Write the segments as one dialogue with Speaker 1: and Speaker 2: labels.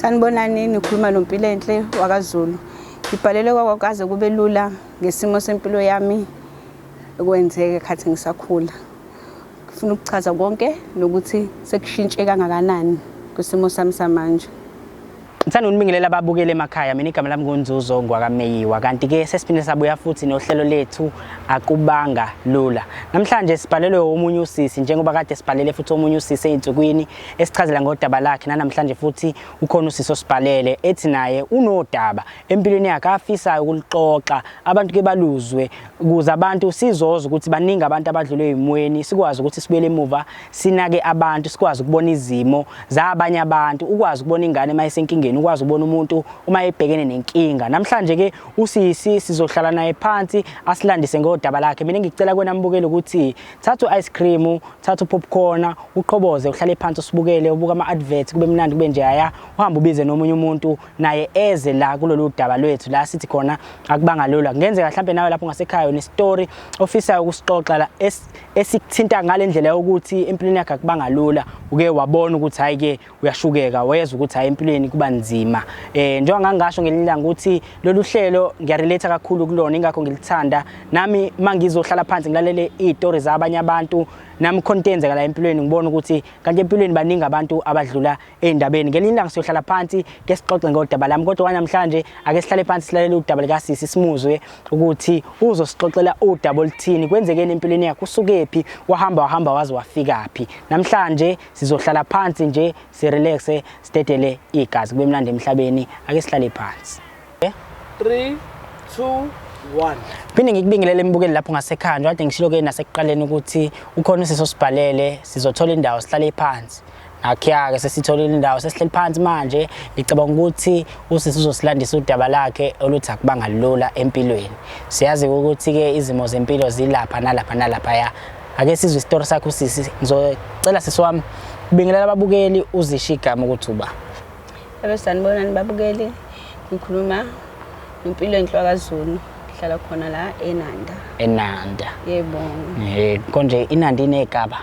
Speaker 1: Sanibonani, nikhuluma noMpilenhle wakaZulu. Ngibhalele kwakaze kube lula ngesimo sempilo yami okwenzeka khathi ngisakhula. Ngifuna ukuchaza konke nokuthi sekushintshe kangakanani kwisimo sami samanje.
Speaker 2: Ngithanda ukunibingelela ababukeli emakhaya. Mina igama lami nguNzuzo ngwakaMeyiwa. Kanti-ke sesiphinde sabuya futhi nohlelo lethu akubanga lula. Namhlanje sibhalelwe omunye usisi njengoba kade sibhalele futhi omunye usisi ey'nsukwini esichazela ngodaba lakhe. Nanamhlanje futhi ukhona usisi osibhalele ethi naye unodaba empilweni yakhe afisayo ukuluxoxa abantu ke baluzwe ukuze abantu sizozwa ukuthi baningi abantu abadlule ey'mweni, sikwazi ukuthi sibuyele emuva sinake abantu, sikwazi ukubona izimo zabanye abantu, ukwazi ukubona ingane uma isenkingeni, ukwazi ukubona umuntu uma ebhekene nenkinga. Namhlanje ke usisi sizohlala naye phansi asilandise ngodaba lakhe. Mina ngicela kwena mbukeli ukuthi thatha u-ice cream, thatha u-popcorn, uqhoboze, uhlale phansi usibukele, ubuka ama-adverts, kube mnandi kube njaya, uhambe ubize nomunye umuntu naye eze la kulolu daba lwethu la sithi khona akubanga lula. Kungenzeka mhlambe nawe lapho ngasekhaya une-story ofisayo ukusixoxa la esikuthinta ngale ndlela yokuthi empilweni yakhe akubanga lula, uke wabona ukuthi hayi ke uyashukeka, wezwa ukuthi hayi empilweni kuba nzima. Njengoba ngangasho ngelinye ilanga ukuthi lolu hlelo ngiyarelate kakhulu kulona, ingakho ngilithanda. Nami mangizohlala phansi ngilalele iy'tori zabanye abantu, nami khona into eyenzeka la empilweni ngibona ukuthi kanti empilweni baningi abantu abadlula ey'ndabeni. Ngelinye ilanga siyohlala phansi ke sixoxe ngodaba lami, kodwa kwanamhlanje ake sihlale phansi silalele udaba likasisi, simuzwe ukuthi uzosixoxela udaba oluthini, kwenzekeni empilweni yakhe, usukephi, wahamba wahamba waze wafikaphi. Namhlanje sizohlala phansi nje sirelaxe, sidedele igazi, kube mnandi emhlabeni. Ake sihlale phansi.
Speaker 3: 3 2 1.
Speaker 2: Phinde ngikubingelele embukeli lapho ngasekhaya, njengoba kade ngishilo ke nasekuqaleni ukuthi ukhona usisi osibhalele, sizothola indawo sihlale phansi. Nakhiya-ke sesitholile indawo, sesihleli phansi manje. Ngicabanga ukuthi usisi uzosilandisa udaba lakhe oluthi akubanga lula empilweni. Siyazi ukuthi-ke izimo zempilo zilapha nalapha nalaphaya. Ake sizwe isitori sakhe usisi. Ngizocela sisi wami ubingelela ababukeli, uzisho igama ukuthi uba.
Speaker 1: Hello, sanibonani babukeli. Ngikhuluma noMpilenhle wakaZulu. Ngihlala khona la eNanda.
Speaker 2: eNanda.
Speaker 1: Yebo.
Speaker 2: Konje iNanda inegaba?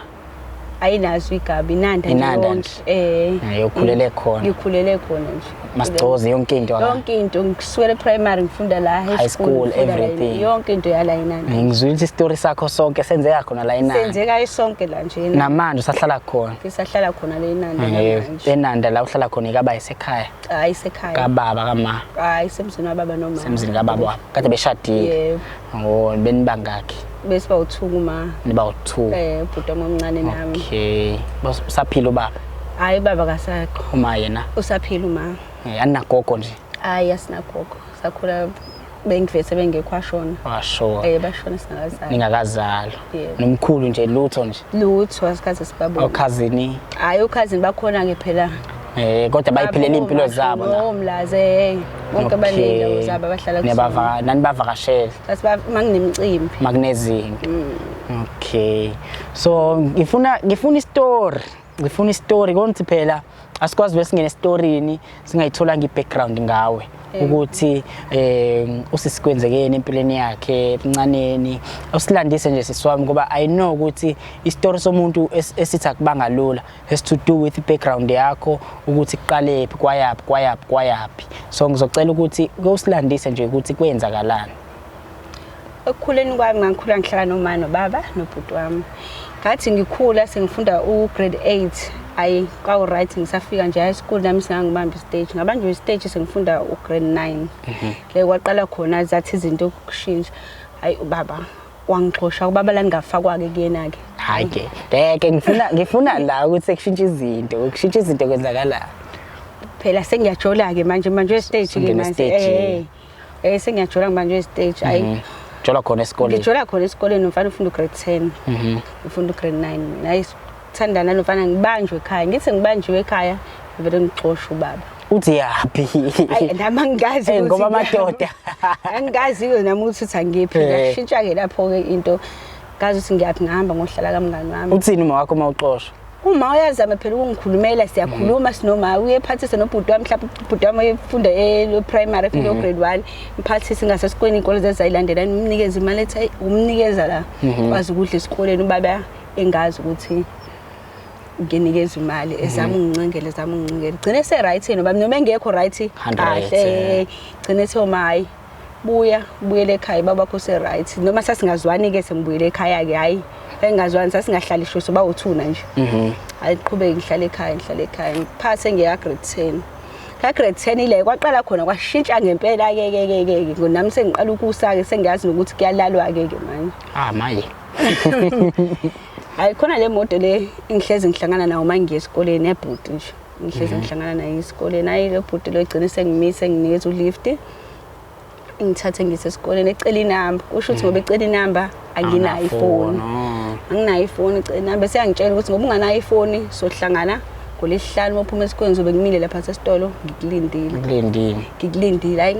Speaker 1: Ayinazo igaba, iNanda nje
Speaker 2: Inanda
Speaker 1: yonke.
Speaker 2: nje. Ukhulele khona.
Speaker 1: Ngikhulele khona nje.
Speaker 2: Masigcoze yonke into la.
Speaker 1: Yonke into, ngisukela primary ngifunda la,
Speaker 2: high school,
Speaker 1: ngifunda la,
Speaker 2: everything.
Speaker 1: Yonke into yala eNanda.
Speaker 2: Ngizwile ukuthi isitori sakho sonke senzeka khona la eNanda.
Speaker 1: Senzeka isonke la nje eNanda.
Speaker 2: Namanje usahlala khona.
Speaker 1: Ngisahlala khona la eNanda namanje.
Speaker 2: eNanda la uhlala khona ikaba isekhaya.
Speaker 1: Hayi, isekhaya.
Speaker 2: Kababa kama.
Speaker 1: Hayi, semzini wababa noma.
Speaker 2: Semzini kababa wabo. Kade beshadile.
Speaker 1: Yebo.
Speaker 2: Oh, benibangakhi?
Speaker 1: Besiba u2 kuma.
Speaker 2: Niba u2.
Speaker 1: Bhuti wami omncane nami.
Speaker 2: Okay. Usaphila ubaba?
Speaker 1: Hayi, ubaba kasekho.
Speaker 2: Uma yena?
Speaker 1: Usaphila uma.
Speaker 2: Aninagogo nje?
Speaker 1: Hayi, asinagogo. Sakhula bengivese bengekho, ashona.
Speaker 2: Washona.
Speaker 1: Bashona singakazali.
Speaker 2: Ningakazalwa.
Speaker 1: Yebo.
Speaker 2: Nomkhulu nje lutho nje.
Speaker 1: Lutho, asikaze sibabone.
Speaker 2: Okhazini.
Speaker 1: Hayi, ukhazini bakhona ke phela.
Speaker 2: Kodwa bayiphilela impilo zabo na.
Speaker 1: Nomlaze, hey. Bonke banendawo zabo abahlala kuzona.
Speaker 2: Niyabavaka, nanibavakashela.
Speaker 1: Sasiba manginemicimbi.
Speaker 2: Makunezinto. Okay. So ngifuna istory. Ngifuna istory konke phela asikwazi bese singene esitorini singayitholanga i-background ngawe ukuthi usisi kwenzekeni empilweni yakhe ebuncaneni. Usilandise nje sisi wami, ngoba I know ukuthi isitori somuntu esithi akubanga lula has to do with i-background yakho, ukuthi kuqalephi, kwayaphi, kwayaphi, kwayaphi. So ngizocela ukuthi usilandise nje ukuthi kwenzakalani.
Speaker 1: Ekukhuleni kwami ngangikhula ngihlala noma nobaba nobhuti wami. Ngathi ngikhula sengifunda u-grade 8, ayi kwawu right, ngisafika nje high school nami singangibamba istage. Ngabanjwa istage sengifunda u-grade 9. Le kwaqala khona zathi izinto ukushintsha. Hayi, ubaba wangixosha, ubaba la ngingafakwa ke kuyena ke.
Speaker 2: Hayi ke, ngeke ngifuna la ukuthi sekushintsha izinto, ukushintsha izinto kwenzakala.
Speaker 1: Phela sengiyajola ke manje, manje stage ke
Speaker 2: Ungena
Speaker 1: manje.
Speaker 2: estage.
Speaker 1: Sengiyajola manje stage. Hayi.
Speaker 2: Jola khona esikoleni.
Speaker 1: Ngijola khona esikoleni, umfana ufunda ugrade 10. Ufunda ugrade 9. Naye sithandana nomfana, ngibanjwe ekhaya. Ngithi ngibanjiwe ekhaya, ngivele ngixoshwe ubaba.
Speaker 2: Uthi yaphi?
Speaker 1: Ayi, nami angazi ukuthi
Speaker 2: Ngoba amadoda.
Speaker 1: Angazi nami ukuthi uthi angiphi. Ngashintsha ke lapho ke into. Ngazi ukuthi ngiyaphi, ngihamba ngohlala kamngani wami.
Speaker 2: Uthini uma wakho uma uxoshwa?
Speaker 1: Uma uyazama phela ukungikhulumela, siyakhuluma sinoma, uyephathisa nobhuti wami, mhlawumbe ubhuti wami uyefunda e-primary, efunda grade 1, mphathise ngasesikoleni, iy'kole zezayilandela, umnikeze imali ethi hayi, umnikeza la kwazi ukudla esikoleni, ubaba engazi ukuthi Nginikeza imali ezama ungincengela, ezama ungincengela. Gcine se right noma noma engekho right kahle. Gcine ethe uma hayi buya buyele ekhaya baba bakho se right. Noma sasingazwani ke sengibuyele ekhaya ke hayi. Engazwani sasingahlali sho soba uthuna nje. Hayi qhubeke ngihlale ekhaya ngihlale ekhaya. Ngiphase ngiya grade 10. Ka grade 10 ile kwaqala khona kwashintsha ngempela ke ke ke ke nami sengiqala ukusa ke sengiyazi nokuthi kuyalalwa ke ke manje.
Speaker 2: Ah maye.
Speaker 1: Hayi khona le moto le engihlezi ngihlangana nawo uma ngiye esikoleni ebhuti nje. Ngihlezi ngihlangana naye esikoleni. Hayi lo bhuti lo egcine sengimise nginikeza ulift. Ngithathe ngise esikoleni ecela inamba. Kusho ukuthi ngoba ecela inamba anginayo ifoni. Anginayo ifoni ecela inamba seyangitshela ukuthi ngoba unganayo ifoni sohlangana ngolesihlanu uma uphuma esikoleni ngizobe ngimile lapha sesitolo ngikulindile.
Speaker 2: Ngikulindile.
Speaker 1: Ngikulindile. Hayi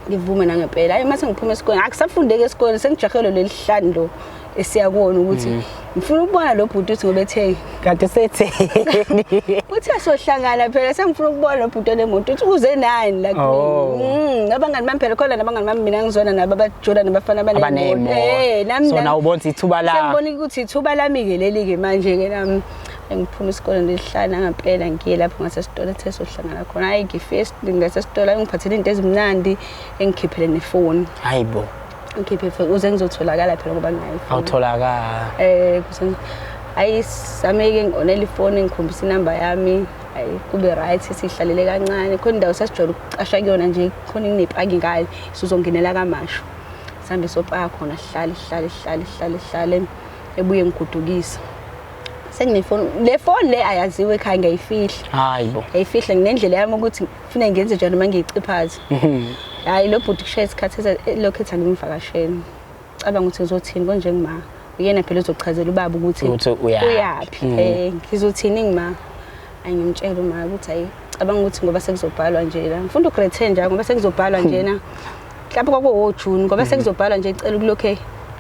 Speaker 1: ngivume nangempela. Hayi mase ngiphuma esikoleni akusafundeki esikoleni sengijahelwe lelihlanu lo esiya kuwona ukuthi ngifuna ukubona lo bhuti uthi ngoba ethe
Speaker 2: Kanti setheni.
Speaker 1: uthe sohlangana phela sengifuna ukubona lo bhuti olemoto uthi uze nani la
Speaker 2: Oh.
Speaker 1: Nabangani bami phela khona nabangani bami mina ngizona nabo abajola nabafana
Speaker 2: Abaney'moto.
Speaker 1: Eh nami
Speaker 2: So nawe ubona ukuthi ithuba lakho.
Speaker 1: Sengibona ukuthi ithuba lami ke leli ke manje ke nami ngiphuma isikole ndilihlala ngempela ngiye lapho ngasesitolo ethe sohlangana khona. Hayi ngifike ngasesitolo ngiphathele into ezimnandi engikhiphele nefoni.
Speaker 2: Hayibo.
Speaker 1: Ngikhiphe ifoni uze ngizotholakala phela ngoba nginayo ifoni.
Speaker 2: Awutholakala.
Speaker 1: Kuze hayi same-ke ngi-onela ifoni ngikhombisa inamba yami. Hayi kube right sihlalele kancane. Khona indawo sasijwayele ukucasha kuyona nje khona kunepaki ngale sizongenela kaMashu. Sihambe sopaka khona sihlale sihlale sihlale sihlale sihlale ebuye ngigodukisa. Senginefoni le phone le ayaziwe ekhaya ngiyayifihla.
Speaker 2: Hayibo.
Speaker 1: Ngiyayifihla nginendlela yami ukuthi kufanele ngenze njani uma ngiyiciphaza. Hayi lo bhuti kushaya isikhathi lokhu ethi angimvakashele. Cabanga ukuthi ngizothini konje ngima. Uyena phela uzochazela ubaba ukuthi
Speaker 2: Ukuthi uyaphi.
Speaker 1: uyaphi. Ngizothini ngima. Angimtshela uma ukuthi hayi cabanga ukuthi ngoba sekuzobhalwa nje la. Ngifunda ugrade 10 nje ngoba sekuzobhalwa njena. Mhlawumbe kwakuwo June ngoba sekuzobhalwa nje icela ukulokhe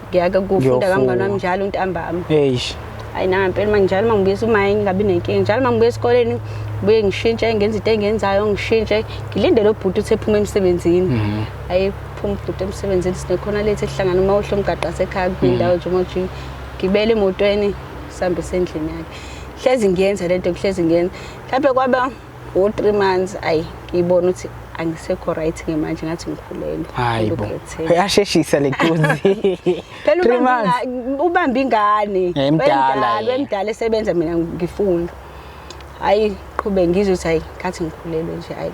Speaker 1: ngiyake kufunda kamngani wami njalo ntambama.
Speaker 2: Eish.
Speaker 1: Hayi nangempela manje njalo mangibuya uma ngingabi nenkinga njalo mangibuya esikoleni ngibuye ngishintshe ngenza into engiyenzayo ngishintshe ngilinde lo bhuti uthi ephuma emsebenzini. Hayi phuma ubhuti emsebenzini sinekhona lethu esihlangana uma uhla umgaqo wasekhaya kwindawo nje uma uthi gibele emotweni sihambe sendlini yakhe. Hlezi ngiyenza lento kuhlezi ngiyenza. Mhlawumbe kwaba u3 months ayi ngibona ukuthi angisekho right ke manje ngathi ngikhulelwe.
Speaker 2: Hayibo.
Speaker 1: Grade 10.
Speaker 2: Uyasheshisa le nkunzi.
Speaker 1: Phela
Speaker 2: 3 months.
Speaker 1: ubamba ingane.
Speaker 2: Emdala yena.
Speaker 1: Wemdala esebenza mina ngifunda. Hayi qhube ngizwe ukuthi hayi ngathi ngikhulelwe nje hayi.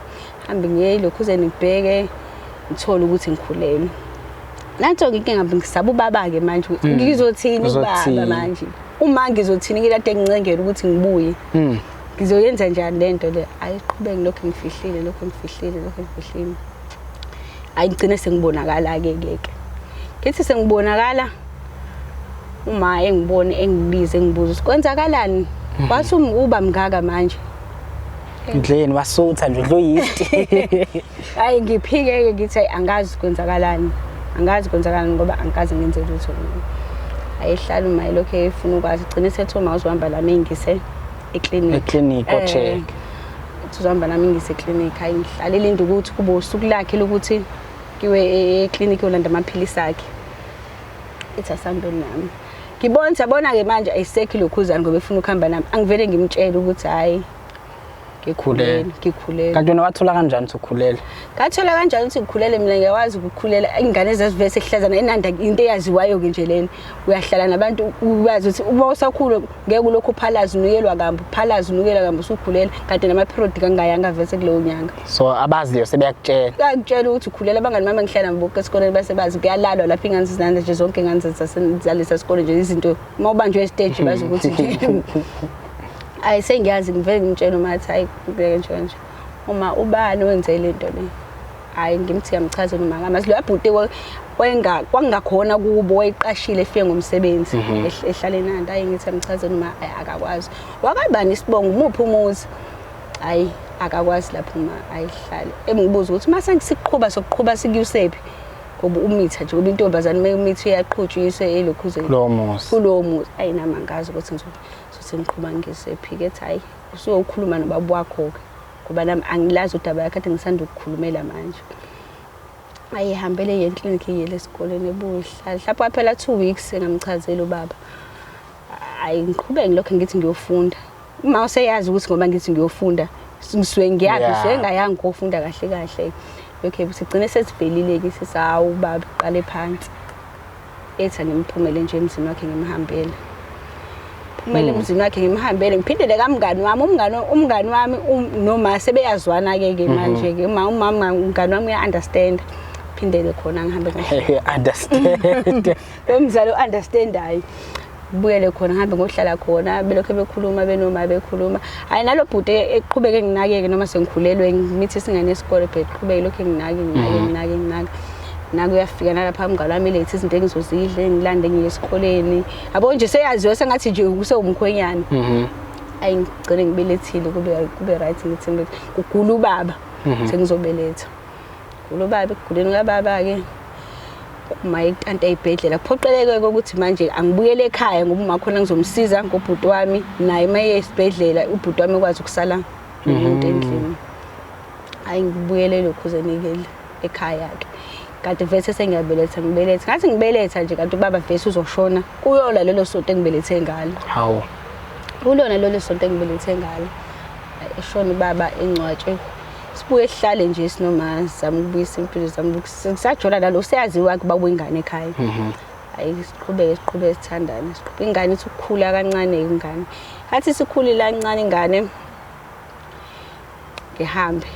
Speaker 1: Hambe ngiye lokhuze ngibheke ngithole ukuthi ngikhulelwe. Nanso inkinga ngisaba ubaba ke manje ukuthi ngizothini ubaba
Speaker 2: Uzothini?
Speaker 1: manje. Uma ngizothini ngilade ngincengela ukuthi ngibuye. Ngizoyenza njani lento le? Ayiqhubeke lokho ngifihlile lokho ngifihlile lokho ngifihlile. Hayi ngigcine sengibonakala ke ke ke. Ngithi sengibonakala uma engibone engibize engibuza ukuthi kwenzakalani? Wathi uba mngaka manje.
Speaker 2: Ndleni wasutha nje udla uyisti.
Speaker 1: Hayi ngiphike ke ngithi hayi angazi kwenzakalani. Angazi kwenzakalani ngoba angikaze ngenze lutho mina. Ayihlala uma lokho efuna ukwazi gcine sethu uma uzohamba lami ngise eclinic.
Speaker 2: Eclinic o-check.
Speaker 1: Uzohamba nami ngise eclinic hayi ngihlale linde ukuthi kube usuku lakhe lokuthi kiwe eclinic yolanda amaphilisi akhe. Ithi asambe nami. Ngibona yabona ke manje ayisekho lokhuzana ngoba efuna ukuhamba nami. Angivele ngimtshele ukuthi hayi ngikhulele ngikhulele.
Speaker 2: Kanti wena wathola kanjani ukuthi ukhulele?
Speaker 1: Ngathola kanjani ukuthi ngikhulele mina ngiyakwazi ukukhulela ingane zazivese kuhlazana inanda into eyaziwayo ke nje lena. Uyahlala nabantu uyazi ukuthi uma usakhula ngeke ulokhu uphalaza unukelwa kambi uphalaza unukelwa kambi usukhulela kanti nama period kangayanga vese kuleyo nyanga.
Speaker 2: So abaziyo sebeyakutshela.
Speaker 1: Ngakutshela ukuthi ukhulela abangani bami ngihlala nabo bonke esikoleni base bazi kuyalalwa lapha ingane zinanda nje zonke ingane zalesa sikole nje izinto uma ubanjwe estage bazi ukuthi nje. Hayi sengiyazi ngivele ngimtshele uma athi hayi kubeke nje nje. Uma ubani wenze lento le. Hayi ngimthi yamchazela uma ngamazi lo bhuti wayenga kwangakhona kubo wayeqashile efike ngomsebenzi ehlale nanda. Hayi ngithi yamchazela uma akakwazi. Wakabani isibongo umuphi umuzi? Hayi akakwazi lapho uma ayihlale. Emngibuza ukuthi mase ngisiqhuba sokuqhuba sikuyusephi? Ngoba umitha nje ngoba intombazane mayimitha iyaqhutshwa iyiswe elokhuzeni.
Speaker 2: Kulowo muzi.
Speaker 1: Kulowo muzi. Ayi nami angazi ukuthi ngizothi ngiqhuba ngisephi ke ethi hayi usuyokhuluma nobaba wakho ke. Ngoba nami angilazi udaba yakhe kade ngisanda ukukhulumela manje. Ayihambele ye clinic yele esikoleni ebuhlala. Mhlawumbe kwaphela 2 weeks engamchazela ubaba. Hayi ngiqhubeke ngilokho ngithi ngiyofunda. Uma useyazi ukuthi ngoba ngithi ngiyofunda ngisuke ngiyaphi, ngisuke ngayanga ukufunda kahle kahle. Okay, sigcine sesivelile ke sisawu baba qale phansi. Ethi angimphumele nje emzini wakhe ngimhambele. Phumele emzini wakhe ngimhambele ngiphindele kamngani wami umngani wami noma sebeyazwana ke ke manje ke uma umama umngani wami uya understand. Phindele khona ngihambe
Speaker 2: kahle. Understand.
Speaker 1: Lo mzali u-understandayo. Buyele khona ngihambe ngohlala khona belokhu bekhuluma benoma bekhuluma. Hayi nalo bhuti eqhubeke nginakeke noma sengikhulelwe ngimithi singane esikole phela eqhubeke lokhu enginake nginake nginake nginake. Naku uyafika nalapha umngane wami elethe izinto engizozidla ngilande ngiye esikoleni. Yabo nje seyaziwa sengathi nje usewumkhwenyana. Ayi ngigcine ngibelethile kube right ngithi kugula ubaba sengizobeletha. Gula ubaba ekuguleni kababa ke uma itanta eyibhedlela kuphoqeleke ukuthi manje angibuyele ekhaya ngoba uma khona ngizomsiza ngobhuti wami naye uma eye esibhedlela ubhuti wami ekwazi ukusala nomuntu endlini. Hayi ngibuyele lokhuzenekele ekhaya ke. Kanti vese sengiyabeletha ngibeletha. Ngathi ngibeletha nje kanti ubaba vese uzoshona kuyona lelo sonto engibelethe ngalo.
Speaker 2: Hawu.
Speaker 1: Kulona lelo sonto engibelethe ngalo. Eshona ubaba engcwatshwe. Sibuye sihlale nje sinoma sizama ukubuyisa impilo sizama sisajola nalo useyaziwa kuba ingane ekhaya. Hayi siqhubeke siqhubeke sithandane. Siqhubeke ingane ithi ukukhula kancane ingane. Athi sikhulile kancane ingane ngihambe.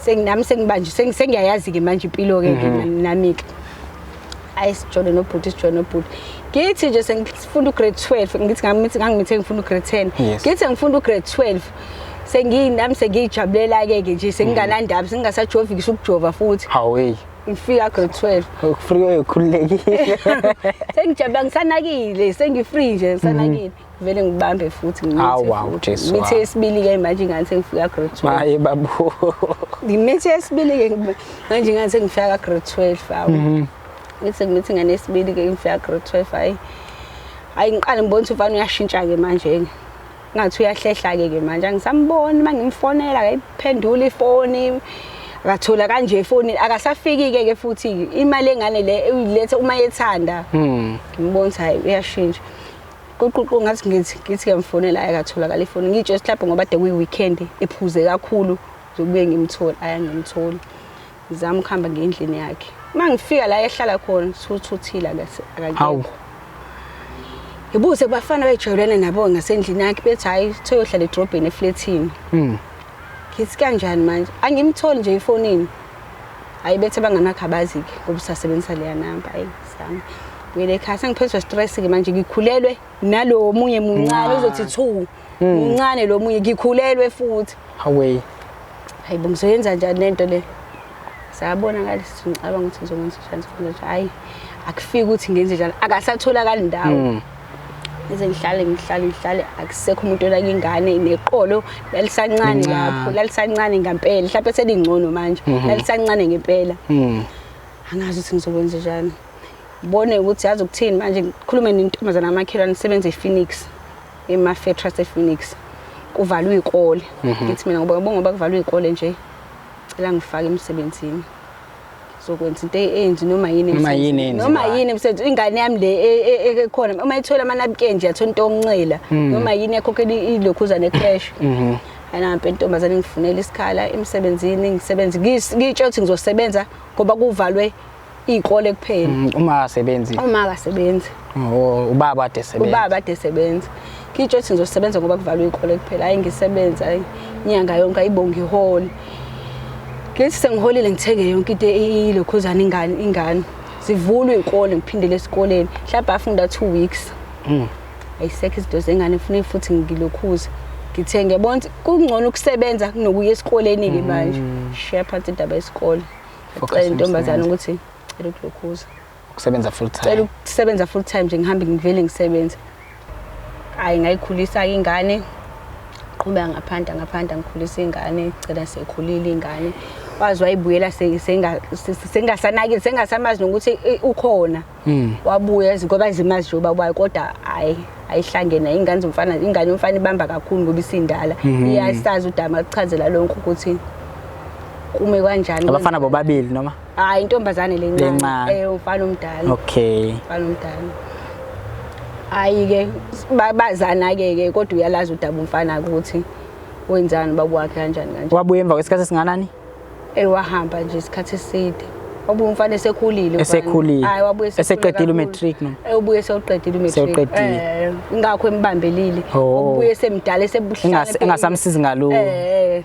Speaker 1: Senginami sengibanje sengiyayazi ke manje impilo ke nami ke. Hayi sijole nobhuti sijole nobhuti. Ngithi nje sengifunda ugrade 12 ngithi ngamithi ngangimithe ngifunda ugrade 10. Ngithi ngifunda ugrade 12. Senginami sengiyijabulela ke ke nje senginganandaba sengingasajovi ngisho ukujova futhi.
Speaker 2: Hawu hey.
Speaker 1: Ngifika grade 12.
Speaker 2: Free ukhululekile.
Speaker 1: Sengijabula ngisanakile sengi-free nje ngisanakile. Vele ngibambe futhi
Speaker 2: ngimithe. Hawu Jesu.
Speaker 1: Mithe yesibili ke manje ingane sengifika grade 12.
Speaker 2: Maye babu.
Speaker 1: Ngimithe yesibili ke manje ingane sengifika grade 12 hawu. Ngithi ngimithe ingane yesibili ke ngifika grade 12 hayi. Hayi ngiqale ngibona ukuthi ufana uyashintsha ke manje. Ngathi uyahlehla ke ke manje angisamboni mangimfonela akayiphendula ifoni. Akathola kanje ifoni akasafiki ke ke futhi imali engane le uyilethe uma ethanda. Ngimbona ukuthi hayi uyashintsha. Kuququ ngathi ngithi ngiyamfonela akatholakala ifoni. Ngitshe mhlawumbe ngoba de kuyi weekend ephuze kakhulu ngizobuye ngimthole aya ngimthole. Ngizama ukuhamba ngendlini yakhe. Uma ngifika la ehlala khona suthuthile akekho.
Speaker 2: Hawu.
Speaker 1: Ngibuze kubafana bejwayelene nabo ngasendlini yakhe bethi hayi thoyohlala edrobheni eflatini. Ngithi kanjani manje? Angimtholi nje efonini. Hayi bethe banganakho abazi ke ngoba usasebenzisa leya number. Hayi sami. Buyele ekhaya sengiphethwe stress ke manje ngikhulelwe nalo munye muncane uzothi 2. Muncane lo munye ngikhulelwe futhi.
Speaker 2: Hawe.
Speaker 1: Hayi bo ngizoyenza njani lento le? Sabona ngalesi ngicabanga ukuthi ngizokwenza njani ngizokwenza hayi akufiki ukuthi ngenze njalo akasatholakali ndawo. Ngize ngihlale ngihlale ngihlale akusekho umuntu olaka ingane neqolo lalisancane lapho lalisancane ngempela mhlawumbe selingcono manje lalisancane ngempela. Angazi ukuthi ngizokwenza njani. Ngibone ukuthi yazi ukuthini manje ngikhulume nentombazana amakhelwane isebenza ePhoenix eMafair Trust ePhoenix. Kuvalwe izikole. Ngithi mina ngoba kuvalwe izikole nje cela ngifake emsebenzini. Zokwenza into eyenzi noma yini
Speaker 2: Noma yini eyenziwayo.
Speaker 1: noma yini emsebenzi ingane yami le ekhona uma ithola amanapkin nje athola into yokuncela noma yini yakhokhela ilokhuza necrash. Ayinampe intombazane ngifunela isikhala emsebenzini ngisebenze ngitshe ukuthi ngizosebenza ngoba kuvalwe izikole kuphela.
Speaker 2: Uma akasebenzi.
Speaker 1: Uma akasebenzi.
Speaker 2: Oh ubaba ade sebenza.
Speaker 1: Ubaba ade sebenza. Ngitshe ukuthi ngizosebenza ngoba kuvalwe izikole kuphela. Hayi ngisebenza inyanga yonke ayibongi ihole. Ngithi sengiholile ngithenge yonke into ilokhuzana ingane. Zivulwe izikole ngiphindele esikoleni. Mhlawumbe afunda 2 weeks. Ayisekho izinto zengane ngifuna futhi ngilokhuze. Ngithenge yabona ukuthi kungcono ukusebenza kunokuya esikoleni ke manje. Shiya phansi indaba yesikole. Ngicela intombazane ukuthi cela ukulokhuza.
Speaker 2: Ukusebenza full time.
Speaker 1: Cela ukusebenza full time nje ngihambe ngivele ngisebenze. Hayi ngayikhulisa ingane. Qhubeka ngaphanda ngikhulisa ingane gcina sekhulile ingane. Wazi wayibuyela sengasanakile sengasamazi nokuthi ukhona. Wabuya ngoba izimazi nje ubaba wayo kodwa hayi ayihlangene ingane zomfana ingane yomfana ibamba kakhulu ngoba isindala. Iyasazi udama kuchazela lonke ukuthi kume kanjani.
Speaker 2: Abafana bobabili noma?
Speaker 1: Hayi intombazane lencane. Umfana omdala.
Speaker 2: Okay.
Speaker 1: Umfana omdala. Hayi-ke bazana-ke ke kodwa uyalazi udaba umfana-ke ukuthi wenzani ubaba wakhe kanjani kanjani.
Speaker 2: Wabuya emva kwesikhathi esinganani?
Speaker 1: Wahamba nje isikhathi eside. Wabuya umfana esekhulile umfana.
Speaker 2: Esekhulile.
Speaker 1: Hayi wabuya esekhulile
Speaker 2: Eseqedile
Speaker 1: kakhulu.
Speaker 2: u-matric noma?
Speaker 1: Ubuye sewuqedile u-matric.
Speaker 2: Sewuqedile.
Speaker 1: Ingakho embambelile.
Speaker 2: Oh.
Speaker 1: Ubuye semdala esebuhlala.
Speaker 2: Engasamsizi ngalutho.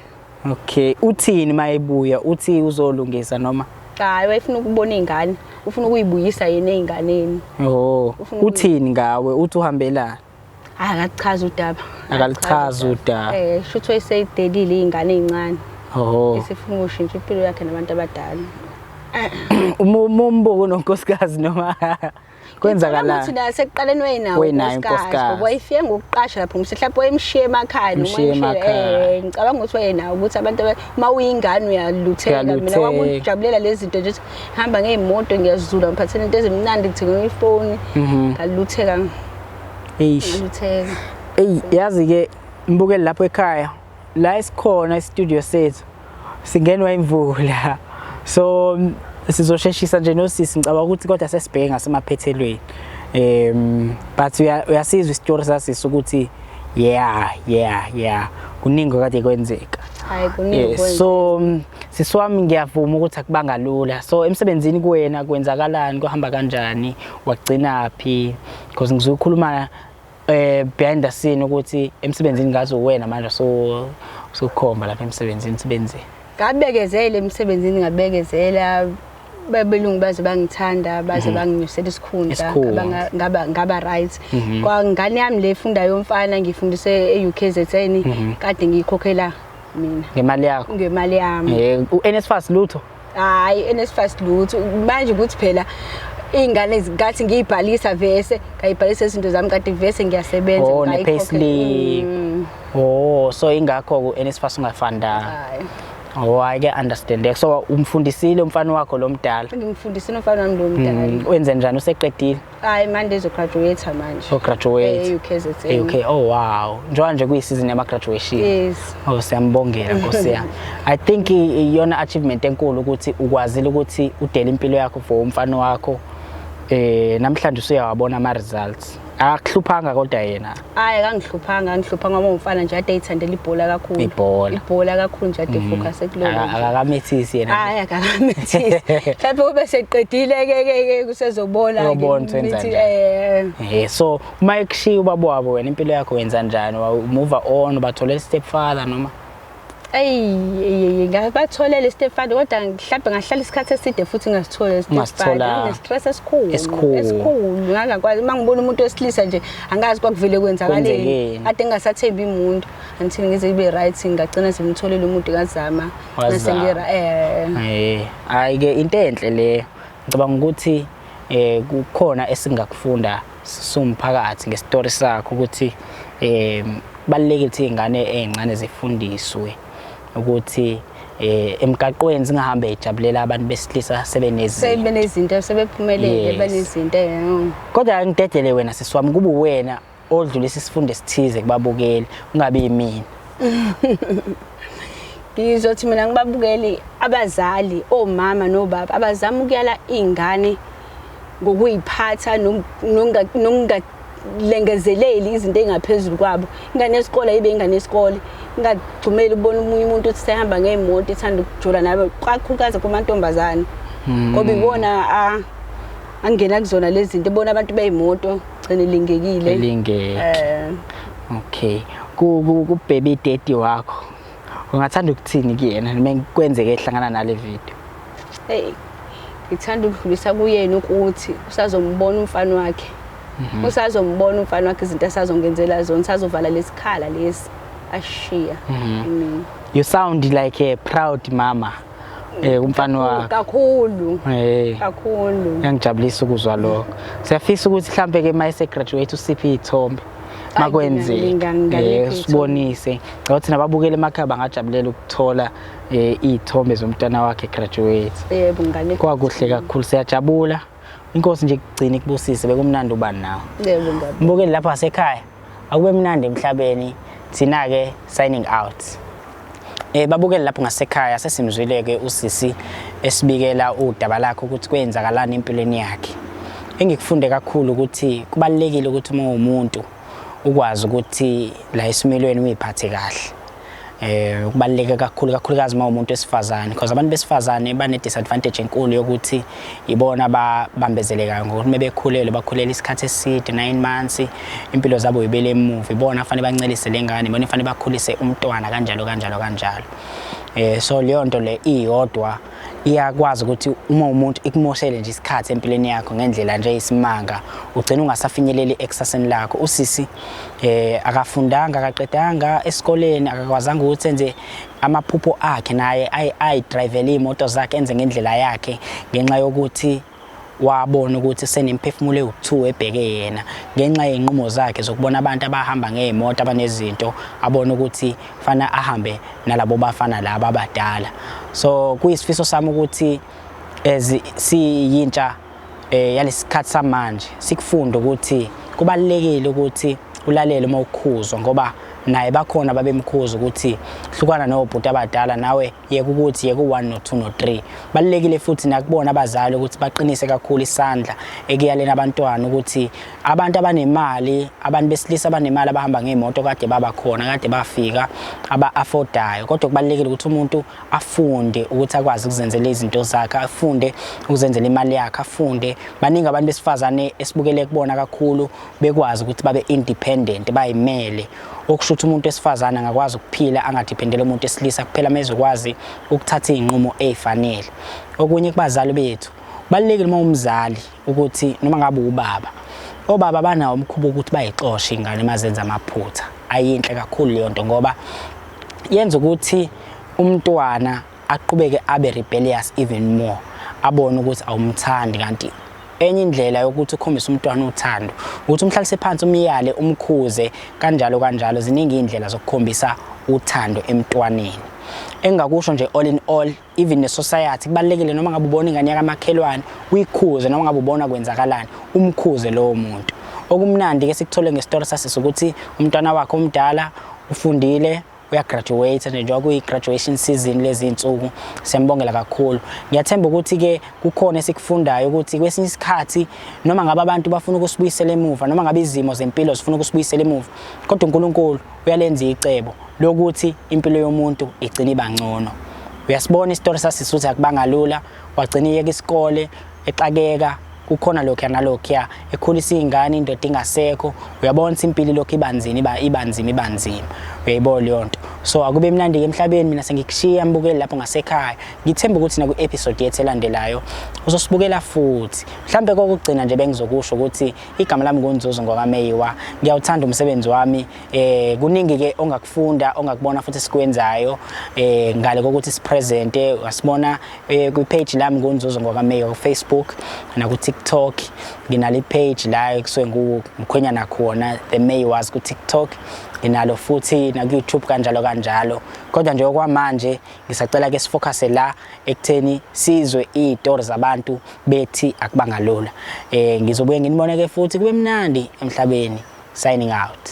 Speaker 2: Okay, uthini mayebuya? Uthi uzolungisa noma?
Speaker 1: Hayi wayefuna ukubona iy'ngane. Ufuna ukuyibuyisa yena ey'nganeni.
Speaker 2: Oh,
Speaker 1: Ufuna
Speaker 2: uthini ngawe? Uthi uhambelani?
Speaker 1: Hayi akakuchaza udaba.
Speaker 2: Akalichazi udaba.
Speaker 1: Shuthi wayeseyidelile iy'ngane ey'ncane.
Speaker 2: Oh.
Speaker 1: Esefuna ukushintsha impilo yakhe nabantu abadala.
Speaker 2: Uma umbuko nonkosikazi noma kwenzakalani?
Speaker 1: Ukuthi naye sekuqaleni wayenawo
Speaker 2: Wayenayo
Speaker 1: unkosikazi,
Speaker 2: unkosikazi.
Speaker 1: ngoba wayefike ngokuqasha lapho mhlawumbe wayemshiye emakhaya noma
Speaker 2: Emshiye emakhaya.
Speaker 1: Ngicabanga ukuthi wayenawo ukuthi abantu uma uyingane uyalutheka. Mina
Speaker 2: Uyalutheka.
Speaker 1: kwakujabulela lezi zinto nje ukuthi hamba ngey'moto ngiyazula ngiphathele into ezimnandi ngithenge ifoni. Ngalutheka.
Speaker 2: Eish.
Speaker 1: Ngalutheka.
Speaker 2: Ey, yazi ke mbukeli lapho ekhaya la esikhona e-studio sethu singenwa imvula. So sizosheshisa nje nosisi, ngicabanga ukuthi kodwa sesibheke ngasemaphethelweni. But uyasizwa isitori sasisi ukuthi yeah kuningi kade kwenzeka.
Speaker 1: Hayi kuningi kwenzeka.
Speaker 2: So sisi wami ngiyavuma ukuthi akubanga lula. So emsebenzini kuwena kwenzakalani, kuhamba kanjani, wagcina phi? Because ngizokhuluma behind the scene ukuthi emsebenzini ngazi uwena manje so sokhomba lapha emsebenzini usebenzini.
Speaker 1: Ngabekezela emsebenzini, ngabekezela belungu baze bangithanda, baze banginyusela isikhundla,
Speaker 2: Isikhundla.
Speaker 1: ngaba right. Kwa ngane yami le efundayo yomfana ngifundise e-UKZN, kade ngiyikhokhela mina
Speaker 2: Ngemali yakho?
Speaker 1: Ngemali yami.
Speaker 2: U-NSFAS lutho?
Speaker 1: Hayi NSFAS lutho. Manje ukuthi phela iy'ngane ngathi ngiyibhalisa vese ngayibhalisa izinto zami kade vese ngiyasebenza.
Speaker 2: Oh,
Speaker 1: ngayikhokhela.
Speaker 2: ne-payslip. Oh, so ingakho ku-NSFAS ungafundanga.
Speaker 1: Hayi.
Speaker 2: Oh, I ke understand. So umfundisile umfana wakho lo mdala?
Speaker 1: Ngimfundisile umfana wami lo mdala.
Speaker 2: Wenze njani, useqedile?
Speaker 1: Hayi manje ezo-graduate manje.
Speaker 2: So graduate.
Speaker 1: E-UKZN.
Speaker 2: Okay. Oh wow. Njengoba nje kuyi-season yama-graduation.
Speaker 1: Yes.
Speaker 2: Oh, siyambongela Nkosi yami. I think iyona achievement enkulu ukuthi ukwazile ukuthi udele impilo yakho for umfana wakho. Namhlanje usuyawabona ama results. Akuhluphanga kodwa yena?
Speaker 1: Hayi akangihluphanga, angihluphanga ngoba umfana nje ade eyithandela ibhola kakhulu.
Speaker 2: Ibhola.
Speaker 1: Ibhola kakhulu nje ade focus kulolo.
Speaker 2: Akakamethisi yena.
Speaker 1: Hayi akakamethisi. Mhlawumbe kube seqedile ke ke ke kusezobona.
Speaker 2: Uyobona ukuthi wenza
Speaker 1: Mithi,
Speaker 2: njani. So uma ekushiya ubaba wabo wena impilo yakho wenza njani? Move on, ubatholela stepfather noma?
Speaker 1: Eyi ngabatholela stepfather kodwa mhlawumbe ngahlala isikhathi eside futhi ngasithola stepfather.
Speaker 2: Ungasitholanga.
Speaker 1: Ngine-stress esikhulu.
Speaker 2: Esikhulu.
Speaker 1: Esikhulu. Ngangakwazi uma ngibona umuntu wesilisa nje angazi kwakuvele kwenzakaleni.
Speaker 2: Kwenzekeni.
Speaker 1: Kade ngingasathembi umuntu until ngize ibe right ngagcina sengimtholile umuntu ngazama.
Speaker 2: Wazama.
Speaker 1: Ngase ngira
Speaker 2: Hayi ke into enhle le. Ngicabanga ukuthi kukhona esingakufunda sumphakathi ngestory sakho ukuthi kubalulekile ukuthi izingane ezincane zifundiswe ukuthi emgaqweni zingahambe ejabulela abantu besilisa sebenezinto.
Speaker 1: Sebenezinto, sebephumelele, banezinto.
Speaker 2: Kodwa ngidedele wena sisi wami, kube wena odlulisa isifundo esithize kubabukeli, ungabi yimina.
Speaker 1: Ngizothi mina ngibabukeli abazali, omama nobaba abazama ukuyala iy'ngane ngokuyiphatha nokungalengezeleli izinto ey'ngaphezulu kwabo. Ingane yesikole ibe ingane yesikole, ingagxumeli ukubona omunye umuntu uthi sehamba ngey'moto ithanda ukujola nabo, kakhulukazi kumantombazane. Ngoba ibona angena kuzona lezi zinto, ibona abantu bey'moto gcine lingekile.
Speaker 2: Elingeke. Okay. Ku baby daddy wakho ungathanda ukuthini kuyena noma kwenzeke ehlangana nale video?
Speaker 1: Hey, ngithanda ukudlulisa kuyena ukuthi usazombona umfana wakhe. Usazombona umfana wakhe izinto asazongenzela zona, usazovala lesikhala lesi ashiya.
Speaker 2: You sound like a proud mama. Umfana wakho.
Speaker 1: Kakhulu. Kakhulu.
Speaker 2: Ngiyangijabulisa ukuzwa lokho. Siyafisa ukuthi mhlambe ke mayise graduate usiphe izithombe. Makwenzeke.
Speaker 1: Nginganiphi iy'thombe.
Speaker 2: Sibonise. Ngicabanga ukuthi nababukeli emakhaya bangajabulela ukuthola izithombe zomntwana wakhe graduate.
Speaker 1: Yebo, nginganiphi.
Speaker 2: Kwakuhle kakhulu, siyajabula. Inkosi nje kugcina ikubusise, bekumnandi uba nawe.
Speaker 1: Yebo, ngiyabonga.
Speaker 2: Mbukeli lapha sekhaya, akube mnandi emhlabeni. Thina ke signing out. Babukeli lapho ngasekhaya, sesimzwile ke usisi esibikela udaba lakhe ukuthi kwenzakalani empilweni yakhe. Engikufunde kakhulu ukuthi kubalulekile ukuthi uma uwumuntu ukwazi ukuthi la esimilweni uyiphathe kahle. Kubaluleke kakhulu, kakhulukazi uma umuntu wesifazane, because abantu besifazane bane disadvantage enkulu yokuthi ibona ababambezelekayo ngokuthi uma bekhulelwe bakhulelwa isikhathi eside, 9 months, impilo zabo ibele emuva. Ibona kufanele bancelise le ngane, ibona kufanele bakhulise umntwana, kanjalo kanjalo kanjalo. So leyo nto le iyodwa iyakwazi ukuthi uma umuntu ikumoshele nje isikhathi empilweni yakho ngendlela nje isimanga, ugcina ungasafinyeleli ekusaseni lakho. Usisi akafundanga, akaqedanga esikoleni, akakwazanga ukuthi enze amaphupho akhe, naye ayidrivele iy'moto zakhe, enze ngendlela yakhe, ngenxa yokuthi wabona ukuthi senemphefumulo ewu-2 ebheke yena, ngenxa yey'nqumo zakhe zokubona abantu abahamba ngey'moto, abanezinto, abone ukuthi fana ahambe nalabo bafana laba abadala. So kuyisifiso sami ukuthi as siyintsha yalesikhathi samanje sikufunde ukuthi kubalulekile ukuthi ulalele uma ukhuzwa, ngoba naye bakhona babemkhuza ukuthi hlukana nobhuti abadala, nawe yeka ukuthi yeka u-1 no-2 no-3. Balulekile futhi nakubona abazali ukuthi baqinise kakhulu isandla ekuyaleni abantwana ukuthi abantu abanemali, abantu besilisa abanemali abahamba ngey'moto kade babakhona, kade bafika, aba-affordayo. Kodwa kubalulekile ukuthi umuntu afunde ukuthi akwazi ukuzenzela izinto zakhe, afunde ukuzenzela imali yakhe, afunde. Baningi abantu besifazane esibukele kubona kakhulu bekwazi ukuthi babe independent, bayimele. Okusho ukuthi umuntu wesifazane angakwazi ukuphila angadependele umuntu wesilisa kuphela, mezokwazi ukuthatha iy'nqumo ey'fanele. Okunye kubazali bethu, kubalulekile uma umzali ukuthi noma ngabe ubaba, obaba banawo umkhuba ukuthi bayixoshe ingane uma zenza amaphutha. Ayinhle kakhulu leyo nto, ngoba yenza ukuthi umntwana aqhubeke abe rebellious even more, abone ukuthi awumthandi. Kanti enye indlela yokuthi ukhombise umntwana uthando ukuthi umhlalise phansi, umyale, umkhuze, kanjalo kanjalo. Ziningi iy'ndlela zokukhombisa uthando emntwaneni. Engingakusho nje, all in all, even ne-society, kubalulekile noma ngabe ubona ingane yakamakhelwane uyikhuze, noma ngabe ubona kwenzakalani umkhuze lowo muntu. Okumnandi-ke sikuthole ngesitori sasisi ukuthi umntwana wakhe omdala ufundile, uyagraduate nje, njengoba kuyi-graduation season lezi iy'nsuku. Siyambongela kakhulu. Ngiyathemba ukuthi-ke kukhona esikufundayo ukuthi kwesinye isikhathi noma ngabe abantu bafuna ukusibuyisela emuva, noma ngabe izimo zempilo zifuna ukusibuyisela emuva, kodwa uNkulunkulu uyalenza icebo lokuthi impilo yomuntu igcine iba ngcono. Uyasibona isitori sasisi ukuthi akubanga lula, wagcina iyeka isikole, exakeka kukhona lokhuya nalokhuya, ekhulisa iy'ngane, indoda ingasekho. Uyabona ukuthi impilo ilokhu ibanzima, iba nzima, iba nzima. Uyayibona leyo nto. So akube mnandi-ke emhlabeni. Mina sengikushiya, mbukeli, lapho ngasekhaya. Ngithemba ukuthi nakwi-episode yethu elandelayo uzosibukela futhi. Mhlampe kokugcina nje bengizokusho ukuthi igama lami nguNzuzo ngwakaMeyiwa. Ngiyawuthanda umsebenzi wami. Kuningi-ke ongakufunda, ongakubona futhi esikwenzayo ngale kokuthi sipresente. Wasibona kwi-page lami nguNzuzo ngwakaMeyiwa ku-Facebook naku-TikTok. Nginalo i-page la ekusuke ngumkhwenyana khona, The Meyiwas ku-TikTok. Nginalo futhi naku-YouTube, kanjalo kanjalo. Kodwa nje okwamanje ngisacela ke sifocuse la ekutheni sizwe iy'tori zabantu bethi akubanga lula. Ngizobuye nginibone ke futhi, kube mnandi emhlabeni. Signing out.